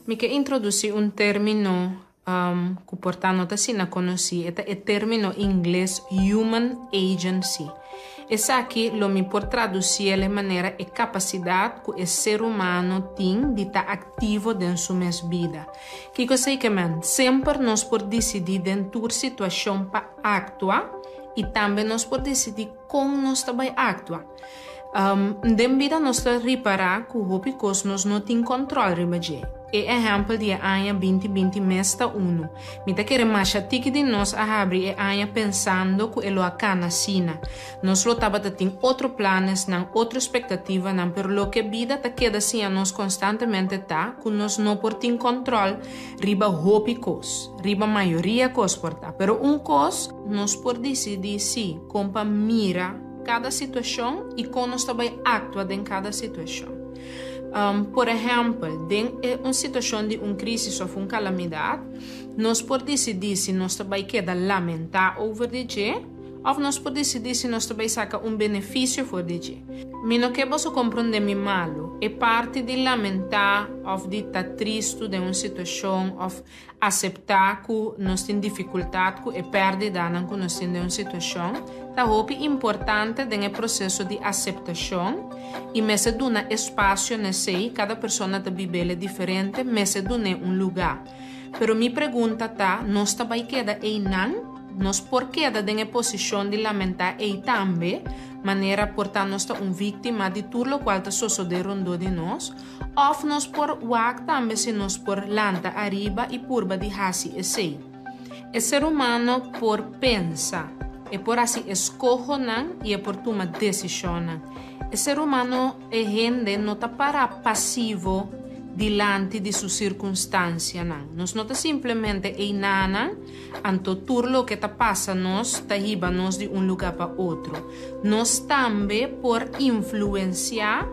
Mi ke introdusí un término ku por ta no ta asina konosí, e ta e término ingles human agency. Esaki lo mi por tradusiel e manera e kapasidat ku e ser humano tin di ta aktivo den su mes bida. Kiko esei ke men? Semper nos por disidí den tur situashon pa aktua i tambe nos por disidí kon nos ta bai aktua. Den bida nos ta ripará ku hopi kos nos no tin kòntròl riba dje. E ehèmpel di e aña 2020 mes ta unu. Mi ta kere masha tiki di nos a habri e aña pensando ku e lo a kana asina. Nos lo tabata tin otro planesnan, otro espektativanan, pero loke bida ta keda siña nos konstantemente ta ku nos no por tin kòntròl riba hopi kos, riba mayoria kos por ta. Pero un kos nos por disidí sí, kon pa mira kada situashon i kon nos ta bai aktua den kada situashon. Por ehèmpel, den un situashon di un krísis òf un kalamidat, nos por disidí si nos ta bai keda lamentá over di dje òf nos por disidí si nos ta bai saka un benefisio for di dje. Mi no ke boso komprondé mi malu. E parti di lamentá òf di ta tristu den un situashon òf Aseptá ku nos tin difikultat ku e pèrdidanan ku nos tin den un situashon ta hopi importante den e proseso di aseptashon i mester duna espasio na esei, kada persona ta bib'el diferente, mester dun'é un lugá. Pero mi pregunta ta, nos ta bai keda einan? Nos por keda den e posishon di lamentá ei tambe, manera por ta nos ta un víktima di tur lokual ta sosodé rondó di nos? Òf nos por wak tambe si nos por lanta ariba i purba di hasi esei. E ser humano por pensa, e por hasi eskohonan i e por tuma desishonnan. E ser humano, e hende, no ta pará pasivo dilanti di su sirkunstansianan. Nos no ta simplemente einanan, anto tur loke ta pasa nos ta hiba nos di un lugá pa otro. Nos tambe por influensiá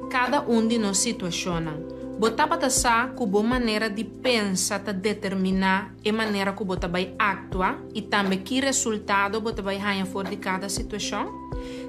kada un di nos situashonnan. Bo tabata sa ku bo manera di pensa ta determiná e manera ku bo ta bai aktua i tambe ki resultado bo ta bai haña for di kada situashon?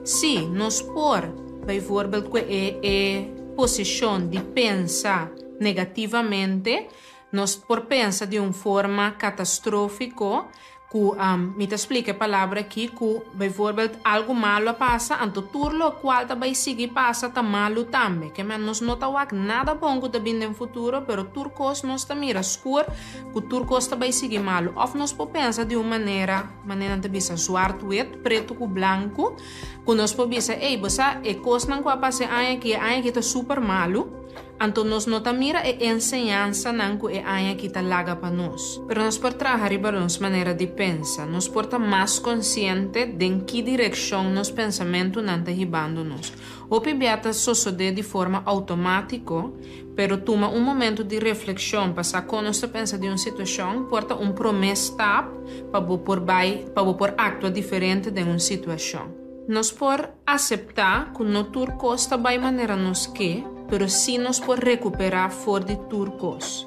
Sí, nos por, bijvoorbeeld ku e e posishon di pensa negativamente, nos por pensa di un forma katastrófiko Ku mi ta splika e palabra aki ku bijvoorbeeld algu malu a pasa, anto tur lokual ta bai sigui pasa ta malu tambe. Ke men nos no ta wak nada bon ku ta bin den futuro, pero tur kos nos ta mira skur ku tur kos ta bai sigui malu. Òf nos por pensa di un manera, manera nan ta bisa zwart-wit, pretu ku blanku, ku nos por bisa, ey, bo sa e kosnan ku a pasa e aña aki, e aña aki ta super malu. Anto nos no ta mira e enseñansanan ku e aña aki ta laga pa nos. Pero nos por traha riba nos manera di pensa. Nos por ta mas konsiente den ki direkshon nos pensamentunan ta hibando nos. Hopi bia ta sosodé di forma outomátiko, pero tuma un momentu di reflekshon pa sa kon nos ta pensa di un situashon por ta un promé stap pa bo por bai pa bo por aktua diferente den un situashon. Nos por aseptá ku no tur kos ta bai manera nos ke, pero sí nos por rekuperá for di tur kos.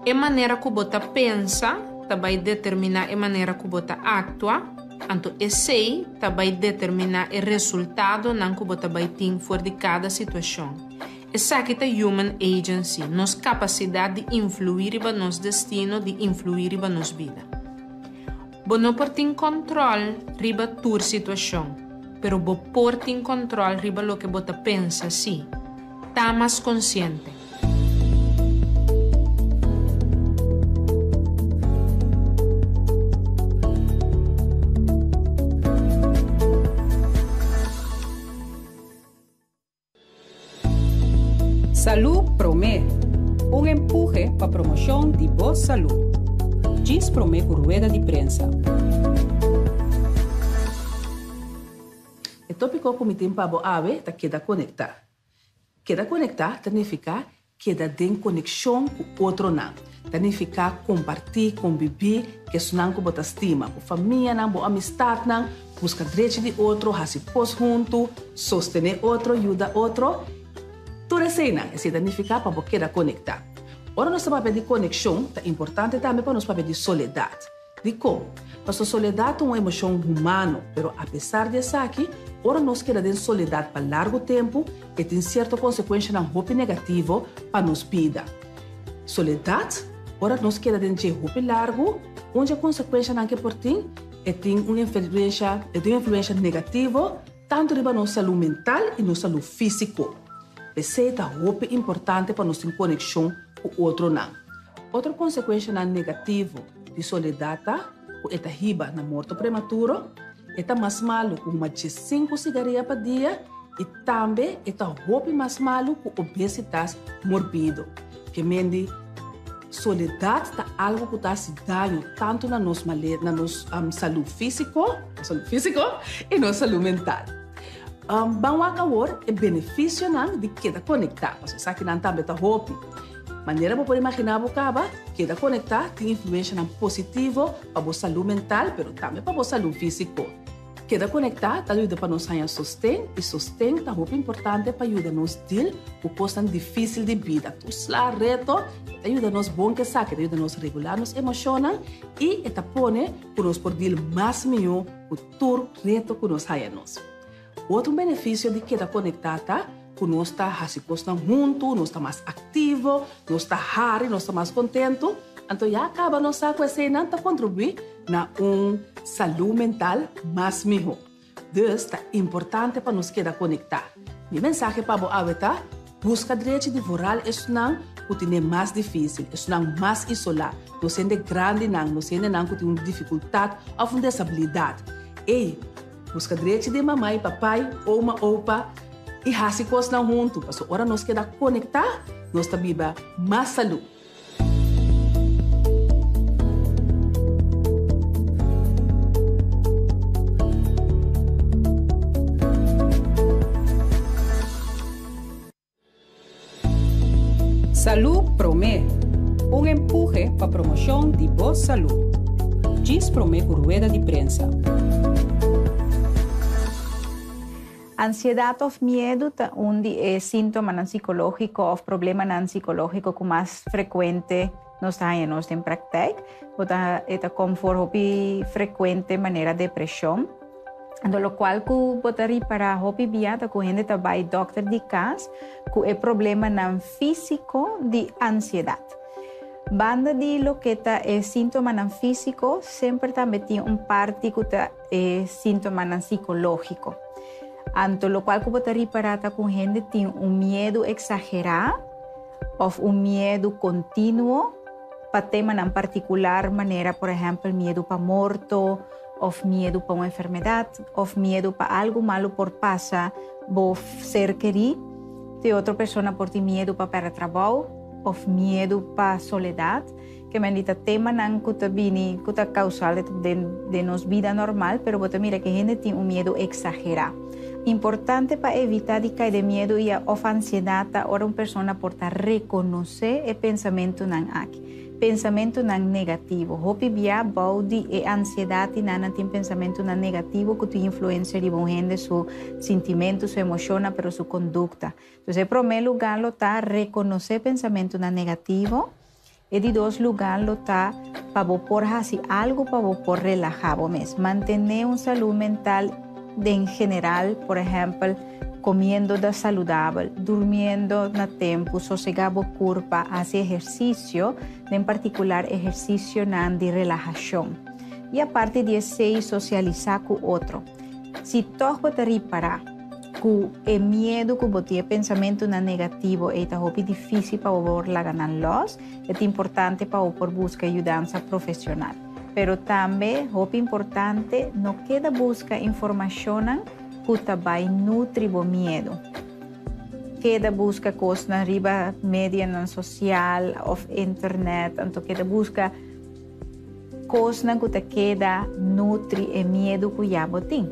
E manera ku bo ta pensa ta bai determiná e manera ku bo ta aktua, anto esei ta bai determiná e resultadonan ku bo ta bai tin for di kada situashon. Esaki ta human agency, nos kapasidat di influí riba nos destino, di influí riba nos bida. Bo no por tin kòntròl riba tur situashon, pero bo por tin kòntròl riba loke bo ta pensa sí. Ta mas konsiente. Salú Promé, un empuhe pa promoshon di bo salú. Djis promé ku rueda di prensa. E tópiko ku mi tin pa bo awe ta keda konektá. Keda konektá ta nifiká Keda den konekshon ku otronan ta nifiká kompartí, kombibí ku esunnan ku bo ta stima, bo famianan, bo amistatnan, buska drechi di otro, hasi kos huntu, sostené otro, yuda otro. Tur eseinan, esei ta nifiká pa bo keda konektá. Ora nos ta papia di konekshon, ta importante tambe pa nos papia di soledat. Dikon? Pasobra soledat ta un emoshon humano, pero apesar di esaki, ora nos keda den soledat pa largu tempu, e tin sierto konsekuenshanan hopi negativo pa nos bida. Soledat, ora nos keda den dje hopi largu, un dje konsekuenshanan ke por tin, e tin un influensha, e tin un influensha negativo tantu riba nos salú mental i nos salú físiko. P'esei ta hopi importante pa nos tin konekshon ku otronan. Otro konsekuenshanan negativo di soledat ta ku e ta hiba na morto prematuro, e ta mas malu ku huma djesinku sigaria pa dia i tambe e ta hopi mas malu ku obesitas morbido. Ke men di soledat ta algu ku ta hasi daño tantu na nos male na nos salú físiko, nos salú físiko i nos salú mental. Ban wak awor e benefisionan di keda konektá, pasobra esakinan tambe ta hopi. Manera bo por imaginá bo kaba, keda konektá tin influenshanan positivo pa bo salú mental pero tambe pa bo salú físiko. Keda konektá ta yuda pa nos haña sosten i sosten ta hopi importante pa yuda nos dil ku kosnan difísil di bida. Tur sla reto e ta yuda nos bon ku esaki, e ta yuda nos regulá nos emoshonnan i e ta pone ku nos por dil mas mihó ku tur reto ku nos haña nos. Otro benefisio di keda konektá ta ku nos ta hasi kosnan huntu, nos ta mas aktivo, nos ta hari, nos ta mas kontentu. Anto ya kaba nos sa ku eseinan ta kontribuí na un salú mental mas mihó. Dus ta importante pa nos keda konektá. Mi mensahe pa bo awe ta, buska drechi di vooral esnan ku tine mas difísil, esnan mas isolá, nos hende grandinan, nos hendenan ku tin un difikultat òf un desabilidat. Ey, buska drechi di mamá i papai, oma, opa i hasi kosnan huntu, pasobra ora nos keda konektá, nos ta biba mas salú. Salú Promé, un empuhe pa promoshon di bo salú. Djis promé ku rueda di prensa. Ansiedat òf miedu ta un di e síntomanan sikológiko òf problemanan sikológiko ku mas frekuente nos ta haña nos den praktijk. Bo ta e ta kom for hopi frekuente manera depreshon. Anto lokual ku bo ta ripará hopi bia ta ku hende ta bai dòkter di kas ku e problemanan físiko di ansiedat. Banda di loke ta e síntomanan físiko semper tambe tin un parti ku ta e síntomanan sikológiko. Anto lokual ku bo ta ripará ta ku hende tin un miedu eksagerá òf un miedu kontinuo pa temanan partikular manera por ehèmpel miedu pa morto òf miedu pa un enfermedat òf miedu pa algu malu por pasa bo ser kerí. Te otro persona por tin miedu pa pèrdè trabou òf miedu pa soledat. Ke men di ta temanan ku ta bini, ku ta kausal den den nos bida normal, pero bo ta mira ke hende tin un miedu eksagerá. Importante pa evitá di kai den miedu i òf ansiedat ta ora un persona por ta rekonosé e pensamentunan aki, pensamentunan negativo. Hopi bia bou di e ansiedat i nan nan tin pensamentunan negativo ku tin influensia riba un hende su sintimentu, su emoshonnan, pero su kondukta. Entonces e promé lugá lo ta rekonosé pensamentunan negativo. E di dos lugá lo ta pa bo por hasi algu pa bo por relahá bo mes. Mantené un salú mental den general, por ehèmpel, komiendo da saludabel, durmiendo na tempu, sosegá bo kurpa, hasi ehersisio, den partikular ehersisionan di relahashon. I aparte di esei sosialisá ku otro. Si tòg bo ta ripará ku e miedu ku bo tin, e pensamentunan negativo ei ta hopi difísil pa bo por laga nan lòs, e ta importante pa bo por buska yudansa profesional. Pero tambe, hopi importante, no keda buska informashonnan ku ta bai nutri bo miedu. Keda buska kosnan riba medianan sosial òf internet, anto keda buska. Kosnan ku ta keda nutri e miedu ku ya bo tin.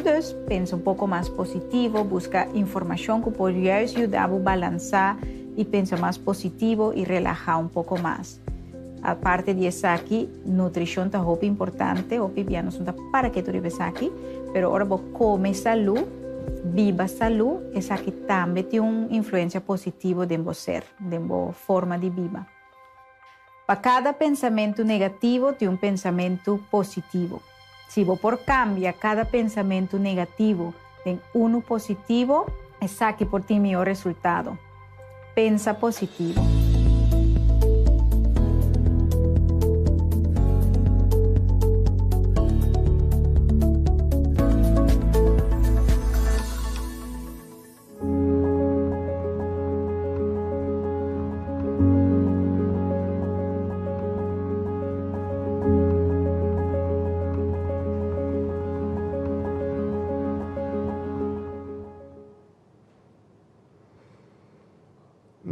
Dus, pensa un poko mas positivo, buska informashon ku por juist yuda bo balansá i pensa mas positivo i relahá un poko mas. Aparte di esaki, nutrishon ta hopi importante, hopi bia nos no ta para ketu riba esaki, pero ora bo kome salú, biba salú, esaki tambe tin un influensia positivo den bo ser, den bo forma di biba. Pa kada pensamentu negativo tin un pensamentu positivo. Si bo por kambia kada pensamentu negativo den unu positivo, esaki por tin mihó resultado. Pensa positivo.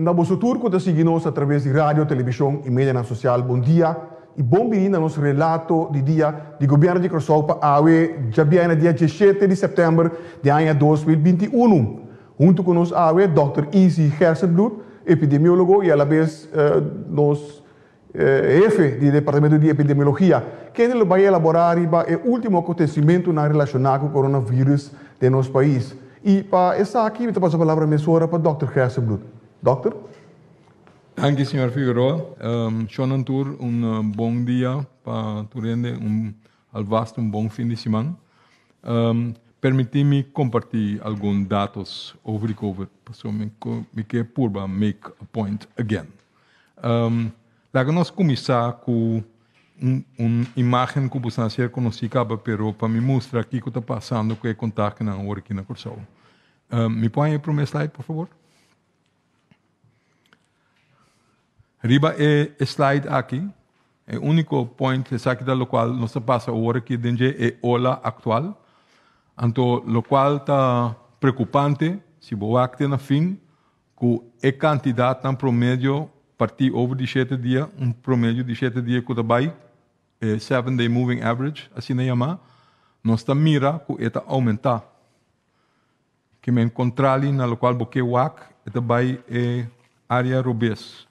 Na boso tur ku ta sigui nos a traves di radio, televishon i medianan sosial, bon dia i bon bini na nos relato di dia di Gobièrnu di Kòrsou pa awe djabièrnè dia diesshete di sèptèmber di aña 2021. Huntu ku nos awe dòkter Izzy Gerstenbluth, epidemiólogo i alabes nos hefe di Departamento di Epidemiologia, kende lo bai elaborá riba e último akontesimentunan relashoná ku coronavirus den nos pais. I pa esaki mi ta pasa palabra mesora pa dòkter Gerstenbluth. Dòkter? Danki señor Figueroa. Shon tur un bon dia pa tur hende, un alvast un bon fin di siman. Permití mi kompartí algun datos over di covid, pasobra mi ke purba make a point again. Laga nos kuminsá ku un imágen ku boso a ser konosí kaba, pero pa mi mustra kiko ta pasando ku e kontaktonan awor aki na Kòrsou. Mi por haña e promé slide, por fabor? Riba e slide aki, e úniko point, esaki ta lokual nos ta pasa awor aki den dje, e ola aktual. Anto lokual ta preokupante, si bo wak te na fin, Ku e kantidatnan promedio partí over di shete dia, un promedio di shete dia ku ta bai, e seven day moving average asina yamá, nos ta mira ku e ta oumentá. Ke men kontrali na lokual bo ke wak, e ta bai e área robes.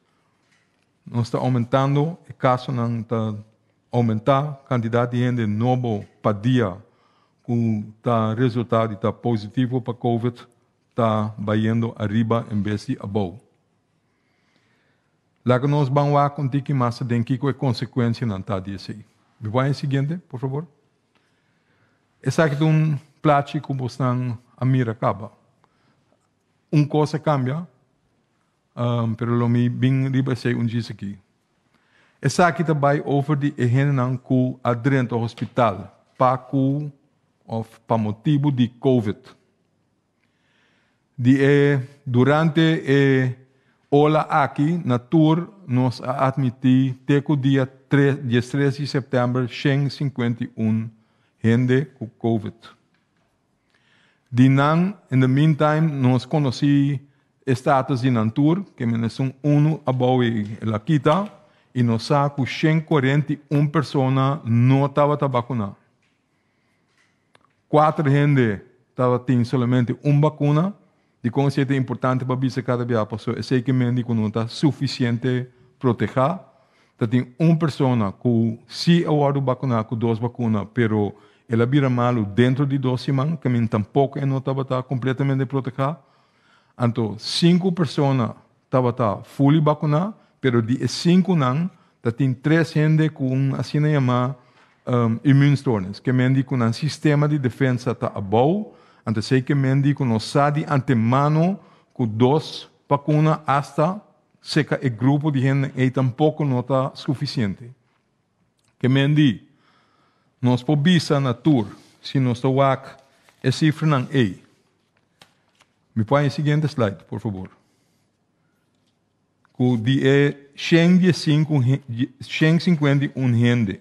Nos ta oumentando, e kasonan ta oumentá, kantidat di hende nobo pa dia ku ta resultá di ta positivo pa covid ta bayendo ariba en bes di abou. Laga nos ban wak un tiki mas aden kiko e konsekuensianan ta di esei. Mi por haña e siguiente, por fabor? Esaki ta un plachi ku bosnan a mira kaba. Un kos a kambia, pero lo mi bin riba esei un djis aki. Esaki ta bai over di e hendenan ku a drenta hospital pa ku òf pa motibu di covid. Di e durante e ola aki na tur nos a admiti te ku dia diestres di september 151 hende ku covid. Di nan in the meantime nos konosi e status di nan tur, ke men esun unu abou e la kita i nos sa ku 141 persona no tabata bakuna. Kuater hende tabatin solamente un bakuna. Dikon esei ta importante pa bisa kada bia? Pasobra esei ke men di ku no ta sufisiente protehá. Ta tin un persona ku si a wòrdu bakuná ku dos bakuna, pero el a bira malu dentro di dos siman, ke men tampoko e no tabata kompletamente protehá. Anto sinku persona tabata fully bakuná, pero di e sinkunan ta tin tres hende ku un asina yamá immuunstoornis, ke men di ku nan sistema di defensa ta abou, anto esei ke men di ku nos sa di antemano ku dos bakuna asta seka e grupo di hende ei tampoko no ta sufisiente. Ke men di, nos por bisa na tur si nos ta wak e sifranan ei. Mi por haña e siguiente slide, por fabor. Ku di e 151 hende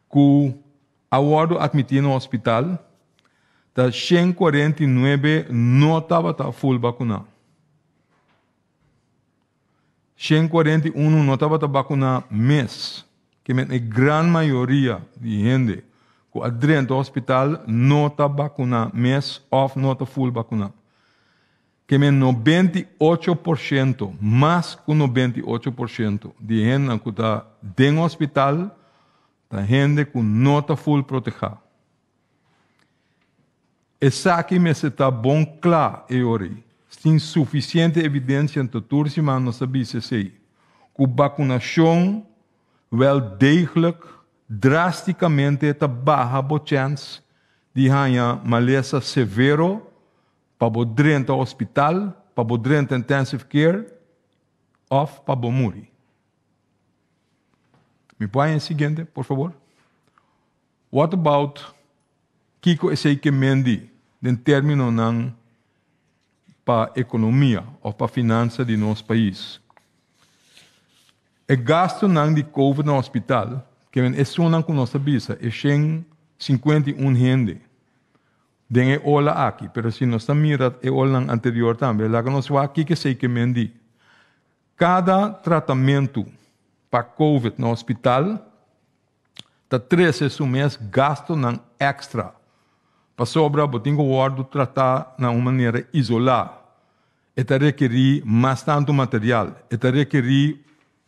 ku a wòrdu atmití na hospital, ta 149 no tabata ful bakuná. 141 no tabata bakuná mes. Ke men e gran mayoria di hende ku a drenta hospital no ta bakuná mes òf no ta ful bakuná. Ke men 98%, mas ku 98% di hendenan ku ta den hospital ta hende ku no ta ful protehá. Esaki mester ta bon kla e ora ei. Tin sufisiente evidensia anto tur siman nos ta bisa esei, ku bakunashon wèl degelijk drástikamente ta baha bo chèns di haña malesa severo pa bo drenta hospital, pa bo drenta intensive care òf pa bo muri. Mi por haña e siguiente, por fabor? What about kiko esei ke men di den terminonan pa ekonomia of pa finansa di nos pais? E gastunan di covid na hospital, ke men esunnan ku nos ta bisa, e 151 hende. Den e ola aki, pero si nos ta mira e olanan anterior tambe, laga nos wak kiko esei ke men di. Kada tratamentu pa Covid na hospital ta trese su mes gastunan èkstra, pasobra bo tin ku wòrdu tratá na un manera isolá. E ta rekerí mas tantu material, e ta rekerí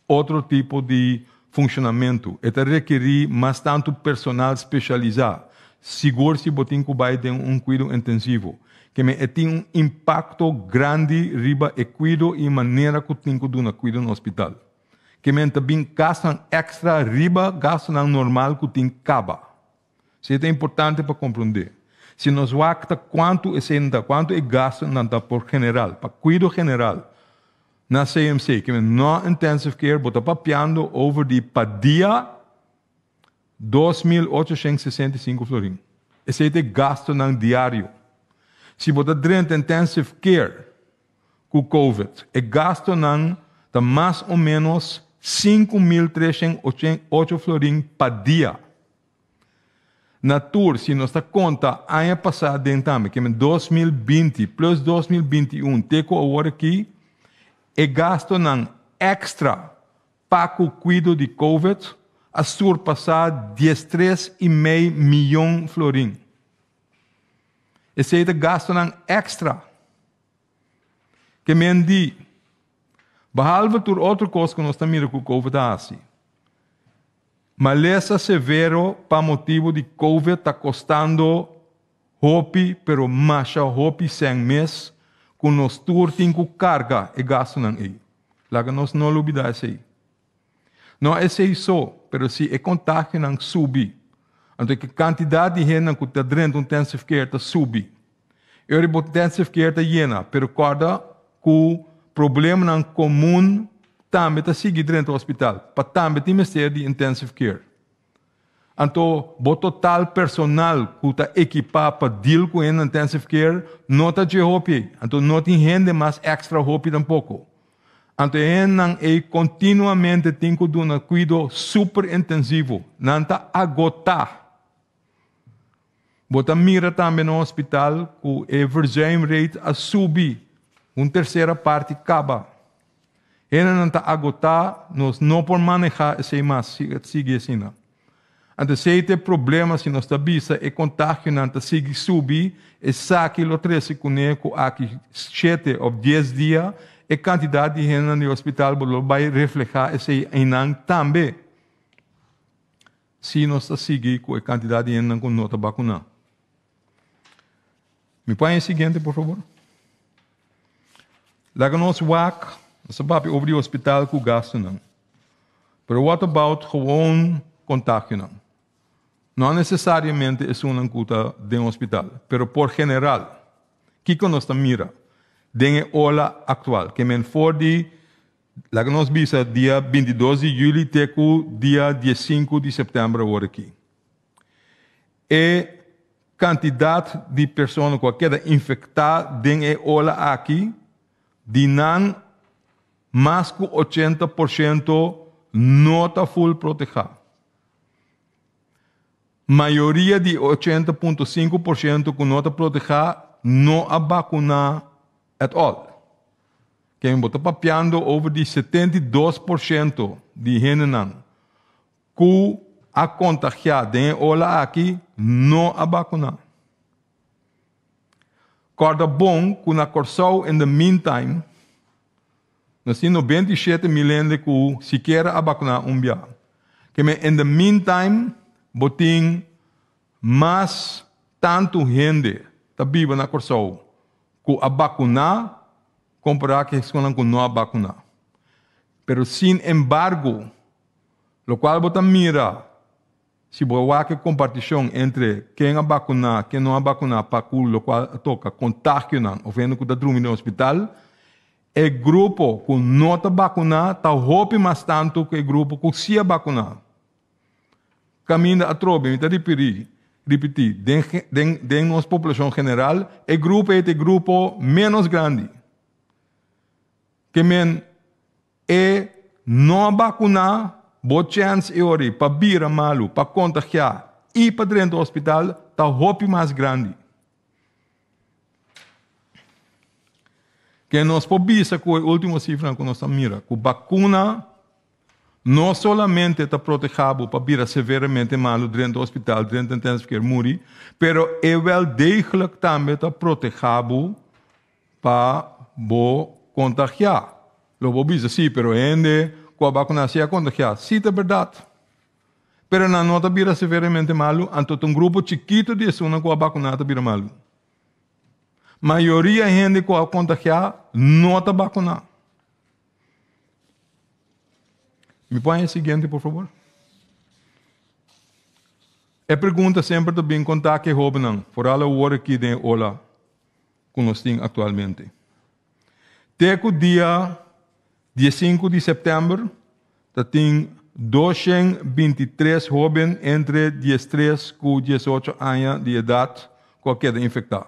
otro tipo di funshonamentu, e ta rekerí mas tantu personal speshalisá, sigur si bo tin ku bai den un kuido intensivo. Keme e tin un impakto grandi riba e kuido i e manera ku tin ku duna kuido na hospital. Keme ta bin gastunan èkstra riba gastunan normal ku tin kaba. Esei ta importante pa komprondé. Si nos wak ta kuantu esei ta, kuantu e gastunan ta por general, pa kuido general na CMC, ke men no intensive care, bo ta papiando over di pa dia 2865 florin. Esei ta e gastunan diario. Si bo ta drenta intensive care ku Covid, e gastunan ta mas o ménos 5308 florin pa dia. Na tur, si nos ta konta aña pasá den tambe, ke men 2020 plus 2021 te ku awor aki, e gastunan èkstra pa ku kuido di Covid a surpasá 13,5 mion florin. Esei ta gastunan èkstra. Ke men di, behalve tur otro kos ku nos ta mira ku Covid a hasi, malesa severo pa motibu di Covid ta kostando hopi pero masha hopi sèn mes ku nos tur tin ku karga e gastunan ei. Laga nos no lubidá esei. No esei so, pero si e kontagionan subi, anto e kantidat di hendenan ku ta drenta un intensive care ta subi. E ora bo intensive care ta yena, pero kòrda ku problemanan komun tambe ta sigui drenta hospital, pa tambe tin mester di intensive care. Anto bo total personal ku ta ekipá pa deal ku hende na intensive care no ta dje hopi ei. Anto no tin hende mas èkstra hopi tampoko. Anto e hendenan ei kontinuamente tin ku duna kuido super intensivo. Nan ta agotá. Bo ta mira tambe na hospital ku e verzuimrate a subi un tersera parti kaba. Hendenan ta agotá, nos no por manehá esei mas si e sigui asina. Anto esei ta e problema si nos ta bisa e kontagionan ta sigui subi, esaki lo trese kuné ku aki shete òf dies dia e kantidat di hendenan di hospital bo lo bai reflehá esei einan tambe si nos ta sigui ku e kantidat di hendenan ku no ta bakuná. Mi por haña e siguiente por fabor? Laga nos wak, nos a papia over di hospital ku gastunan. Pero what about gewoon kontagionan? No nesesariamente esunnan ku ta den hospital, pero por general, kiko nos ta mira den e ola aktual? Ke men for di, laga nos bisa, dia 22 di yüli te ku dia 15 di sèptèmber awor aki. E kantidat di persona ku a keda infektá den e ola aki, di nan mas ku 80% no ta ful protehá. Mayoria di e 80.5% ku no ta protehá no a bakuná at all. Ken bo ta papiando over di 72% di hendenan ku a kontagiá den e ola aki no a bakuná. Kòrda bon ku na Kòrsou in the meantime nos tin 97.000 hende ku sikiera a bakuná un bia. Ke men in the meantime bo tin mas tantu hende ta biba na Kòrsou ku a bakuná kompará ku esnan ku no a bakuná. Pero sin embargo Lokual bo ta mira si bo a wak e kompartishon entre ken a bakuná, ken no a bakuná pa ku lokual a toka kontagionan òf hende ku ta drumi den hospital, e grupo ku no ta bakuná ta hopi mas tantu ku e grupo ku si a bakuná. Kaminda atrobe, mi ta ripirí, ripití, den den den nos populashon general e grupo ei ta e grupo ménos grandi. Ke men E no a bakuná, bo chèns e ora ei pa bira malu, pa kontagiá i pa drenta hospital ta hopi mas grandi. Ke nos por bisa ku e último sifranan ku nos ta mira, ku bakuna no solamente ta protehá bo pa bira severamente malu drenta hospital, drenta intensive care, muri, pero e wel degelijk tambe ta protehá bo pa bo kontagiá. Lo bo bisa, sí, pero hende ku a bakuná sí a kontagiá. Sí, ta bèrdat. Pero nan no ta bira severamente malu, anto ta un grupo chikitu di esunnan ku a bakuná ta bira malu. Mayoria hende ku a kontagiá no ta bakuná. Mi por haña e siguiente, por favor? E pregunta semper ta bin konta ku e hóbennan, foral awor aki den e ola ku nos tin aktualmente. Te ku dia diesinku di sèptèmber ta tin 223 hóben entre 13 ku 18 aña di edat ku a keda infektá.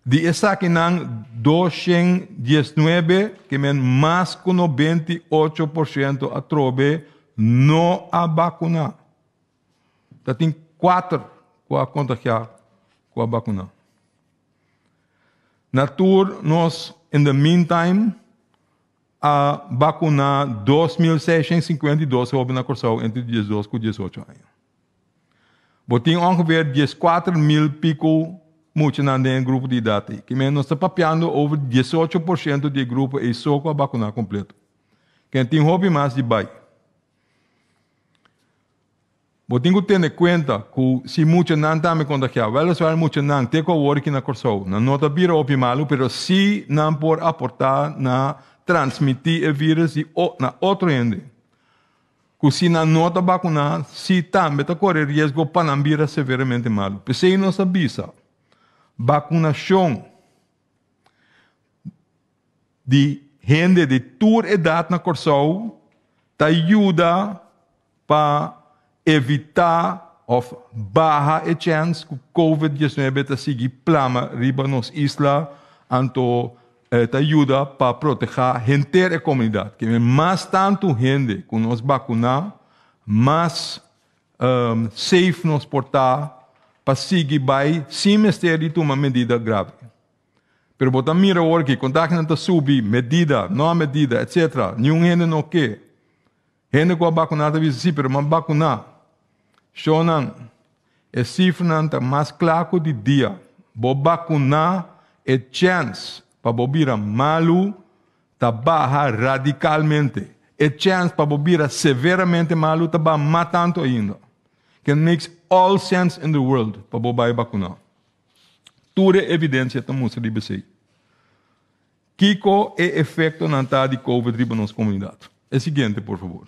Di esakinan 219, ke men mas ku 98% atrobe no a bakuná. Ta tin kuater ku a kontagiá ku a bakuná. Na tur nos in the meantime a bakuná 2652 hóben na Kòrsou entre 12 ku 18 aña. Bo tin ongeveer 14.000 pico muchanan den e grupo di edat ei. Ke men nos ta papiando over 18% di e grupo ei so ku a bakuná kompleto. Ken tin hopi mas di bai. Bo tin ku tene kuenta ku si muchanan tambe kontagiá, wèliswaar muchanan te ku awor aki na Kòrsou nan no ta bira hopi malu, pero si nan por aportá na transmití e vírus di na otro hende. Ku si nan no ta bakuná, si tambe ta kore riesgo pa nan bira severamente malu. P'esei nos a bisa, bakunashon di hende di tur edat na Kòrsou ta yuda pa evitá òf baha e chèns ku Covid 19 ta sigui plama riba nos isla, anto ta yuda pa protehá henter e komunidat. Ke mas tantu hende ku nos bakuná, mas safe nos por ta pa sigui bai sin mester di tuma medida grave. Pero bo ta mira awor ki kontaginan ta subi, medida, no medida, etcetera. Niun hende no ke. Hende ku a bakuná ta bisa, sí, pero m'a bakuná. Shownan, e sifranan ta mas kla ku di dia. Bo bakuná, e chèns pa bo bira malu ta baha radikalmente. E chèns pa bo bira severamente malu ta baha mas tantu ainda. Ke makes all sense in the world pa bo bai bakuná. Tur e evidensia ta mustra riba esei. Kiko e efektonan ta di Covid riba nos komunidat? E siguiente, por fabor.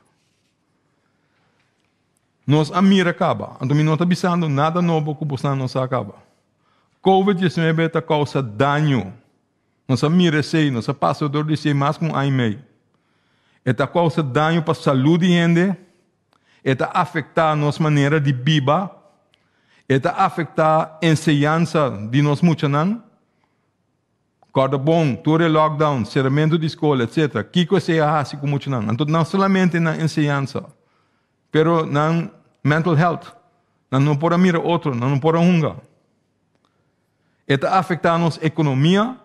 Nos a mira kaba, anto mi no ta bisando nada nobo ku bosnan no sa kaba. Covid 19 ta kousa daño. Nos a mira esei, nos a pasa dor di esei mas ku un aña i mei. E ta kousa daño pa salú di hende, e ta afektá nos manera di biba, e ta afektá enseñansa di nos muchanan. Kòrda bon, tur e lockdown, seramentu di skol, etc. Kiko esei a hasi ku muchanan? Anto no solamente nan enseñansa, pero nan mental health. Nan no por a mira otro, nan no por a hunga. E ta afektá nos ekonomia,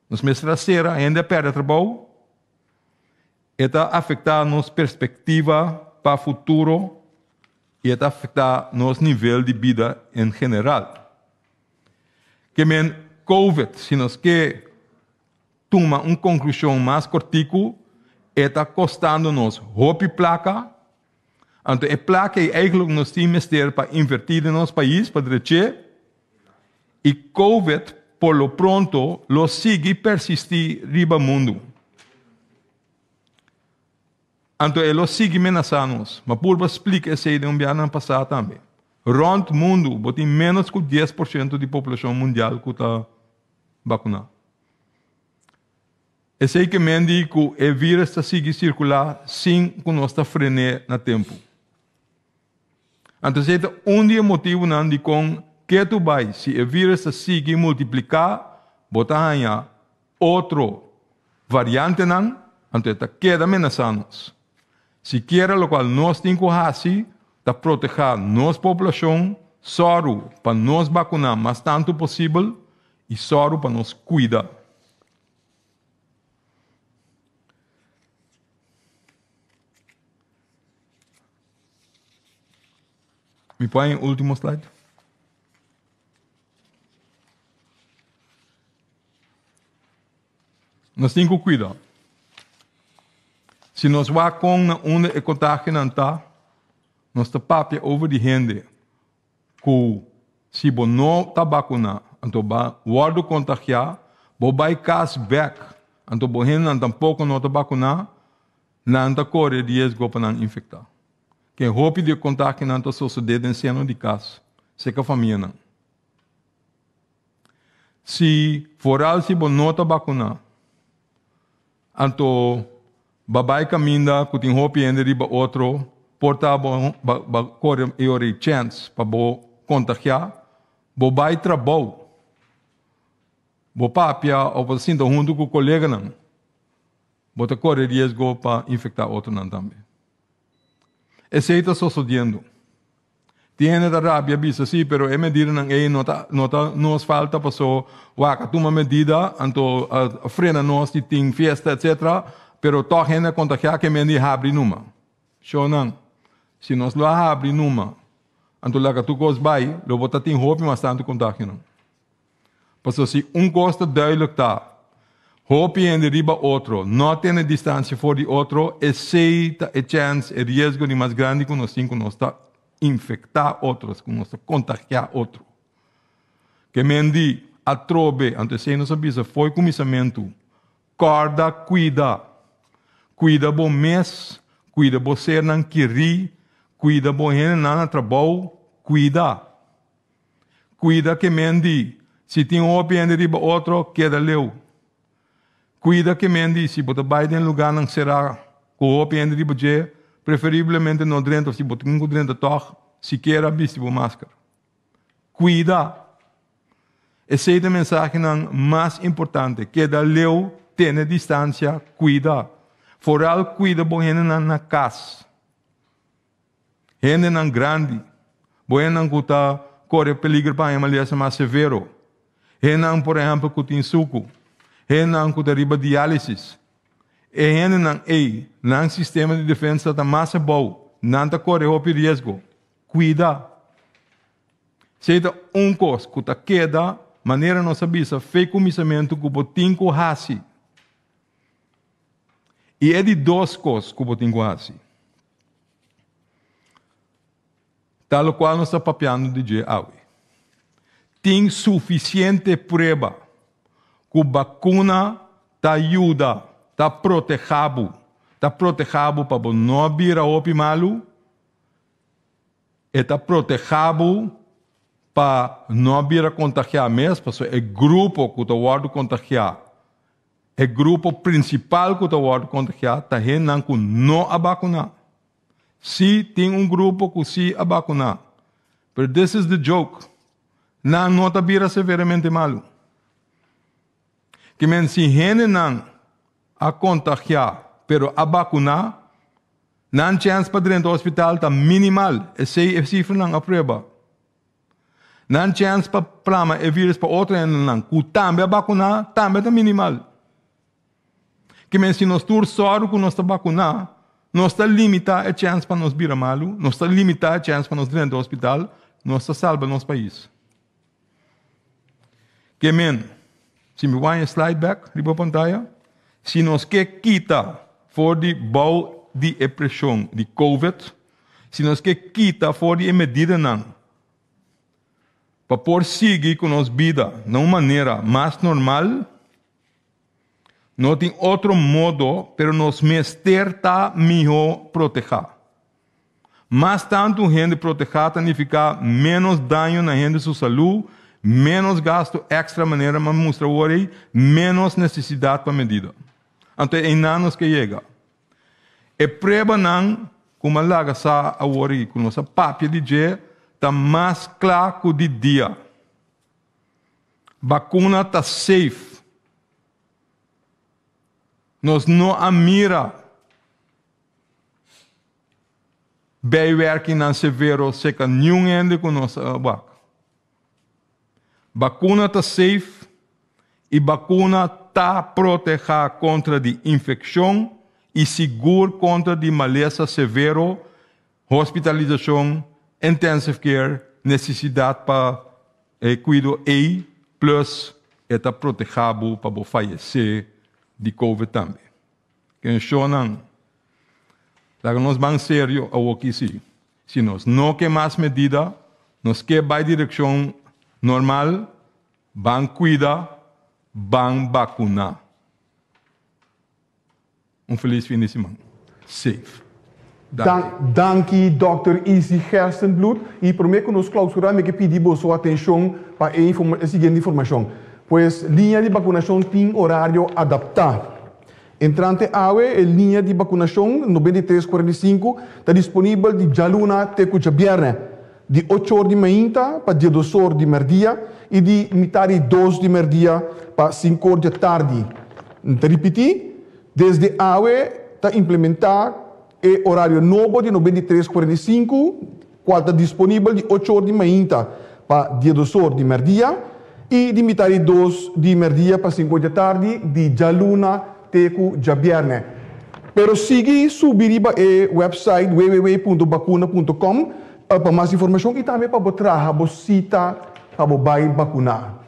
nos mester a sera, hende a pèrdè trabou. E ta afektá nos perspektiva pa futuro i e ta afektá nos nivel di bida en general. Ke men Covid, si nos ke tuma un konklushon mas kortiku, e ta kostando nos hopi plaka. Anto e plaka ei eigenlijk nos tin mester pa invertí den nos pais, pa drech'é. I Covid por lo pronto lo sigui persistí riba mundu. Anto e lo sigui menasá nos. Ma purba splika esei den un biahanan pasá tambe. Rònt mundu bo tin ménos ku 10% di poblashon mundial ku ta bakuná. Esei ke men di ku e vírus ta sigui sirkulá sin ku nos ta fren'é na tempu. Anto esei ta un di e motibunan dikon ketu bai si e vírus ta sigui multipliká bo ta haña otro variantenan, anto e ta keda menasá nos. Sikiera lokual nos tin ku hasi ta protehá nos poblashon, sòru pa nos bakuná mas tantu posibel i sòru pa nos kuida. Mi por haña e último slide? Nos tin ku kuida. Si nos wak kon na unda e kontagionan ta, nos ta papia over di hende ku si bo no ta bakuná, anto ba wòrdu kontagiá, bo bai kas bèk, anto bo hendenan tampoko no ta bakuná, nan ta kore riesgo pa nan infektá. Ke hopi di e kontagionan ta sosodé den seno di kas, serka famianan. Si, foral si bo no ta bakuná, anto ba bai kaminda ku tin hopi hende riba otro, por ta bo ba kore e ora ei chèns pa bo kontagiá, bo bai trabou, bo papia òf bo ta sinta huntu ku koleganan, bo ta kore riesgo pa infektá otronan tambe. Esei ta sosodiendo. Tin hende ta rabia bisa si, pero e medidanan ei no ta no ta nos falta paso wak a tuma medida anto a frena nos di tin fiesta etcetera, pero tog hende a kontagiá ke men di habri numa. Shownan, si nos lo a habri numa anto laga tur kos bai lo bo ta tin hopi mas tantu kontagionan. Pasobra si un kos ta duidelijk ta, hopi hende riba otro no tene distansia for di otro, esei ta e chèns, e riesgo di mas grandi ku nos tin ku nos ta infektá otro, ku nos ta kontagiá otro. Ke men di atrobe, anto esei nos a bisa fo'i kuminsamentu, kòrda kuida, kuida bo mes, kuida bo sernan kerí, kuida bo hendenan na trabou, kuida. Kuida ke men di, si tin hopi hende riba otro, keda leu. Kuida ke men di, si bo ta bai den lugánan será ku hopi hende riba dje, preferiblemente no drenta, si bo tin ku drenta tòg, sikiera bisti bo masker. Kuida! Esei ta e mensahenan mas importante, keda leu, tene distansia, kuida. Foral kuida bo hendenan na kas. Hendenan grandi, bo hendenan ku ta kore peliger pa haña malesa mas severo, hendenan por ehèmpel ku tin suku, hendenan ku ta riba diálisis, e hendenan ei nan sistema di defensa ta mas abou, nan ta kore hopi riesgo. Kuida! Esei ta un kos ku ta keda manera nos a bisa fe kuminsamentu ku bo tin ku hasi. I e di dos kos ku bo tin ku hasi ta lokual nos ta papiando di dje awe. Tin sufisiente prueba ku bakuna ta yuda, ta protehá bo, ta protehá bo pa bo no bira hopi malu, e ta protehá bo pa no bira kontagiá mes, pasobra e grupo ku ta wòrdu kontagiá E grupo prinsipal ku ta wòrdu kontagiá ta hendenan ku no a bakuná. Sí, tin un grupo ku sí a bakuná, pero this is the joke, nan no ta bira severamente malu. Ke men si hendenan a kontagiá pero a bakuná, nan chèns pa drenta hospital ta minimal, esei e sifranan a prueba. Nan chèns pa plama e vírus pa otro hendenan ku tambe a bakuná tambe ta minimal. Ke men si nos tur sòru ku nos ta bakuná, nos ta limitá e chèns pa nos bira malu, nos ta limitá e chèns pa nos drenta hospital, nos ta salba nos pais. Ke men, si mi wak e slide bèk riba pantaya, si nos ke kita for di bou di e preshon di covid, Si nos ke kita for di e medidanan pa por sigui ku nos bida na un manera mas normal, no tin otro modo pero nos mester ta mihó protehá. Mas tantu hende protehá ta nifiká ménos daño na hende su salú, ménos gastu èkstra manera mi a mustra awor ei, ménos nesesidat pa medida. Anto einan nos ke yega. E pruebanan ku mi a laga sa awor i ku nos a papia di dje ta mas kla ku di dia. Bakuna ta safe. Nos no a mira bijwerkingnan severo seka niun hende ku nos a wak. Bakuna ta safe i bakuna ta protehá kontra di infekshon i sigur kontra di malesa severo, hospitalisashon, intensive care, nesesidat pa e kuido ei, plus e ta protehá bo pa bo fayesé di Covid tambe. Ken shonnan, laga nos ban serio awoki si. Si nos no ke mas medida, nos ke bai direkshon normal, ban kuida, ban bakuná. Un felis fin di siman. Safe. Danki. Danki Dòkter Izzy Gerstenbluth. I promé ku nos klausurá mi ke pidi boso atenshon pa e e siguiente informashon. Pues liña di bakunashon tin orario adaptá. Entrante awe e liña di bakunashon 93 45 ta disponibel di djaluna te ku djabièrnè, di ocho or di mainta pa diedos or di mèrdia i di mitar di dos di mèrdia pa sinku or djatardi. N ta ripití, desde awe ta implementá e orario nobo di 93 45, kual ta disponibel di ocho or di mainta pa diedos or di mèrdia i di mitar di dos di mèrdia pa sinku or djatardi di djaluna te ku djabièrnè. Pero sigui subi riba e website www.bakuna.com pa mas informashon i tambe pa bo traha bo sita pa bo bai bakuná.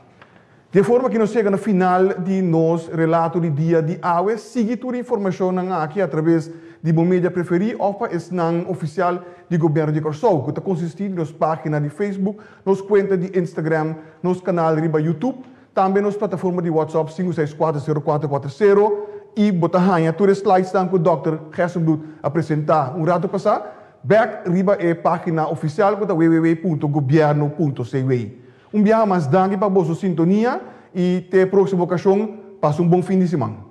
Di e forma aki nos yega na final di nos relato di dia di awe. Sigui tur e informashonnan aki atraves di bo media preferí òf pa esnan ofisial di Gobièrnu di Kòrsou, ku ta konsistí di nos página di Facebook, nos kuenta di Instagram, nos kanal riba YouTube, Tambe nos plataforma di WhatsApp 5640440 i bo ta haña tur e slidesnan ku Dòkter Gerstenbluth a presentá un ratu pasá bèk riba e página ofisial ku ta www.gobierno.cw. Un biaha mas danki pa boso sintonia i te e próksimo okashon, pasa un bon fin di siman.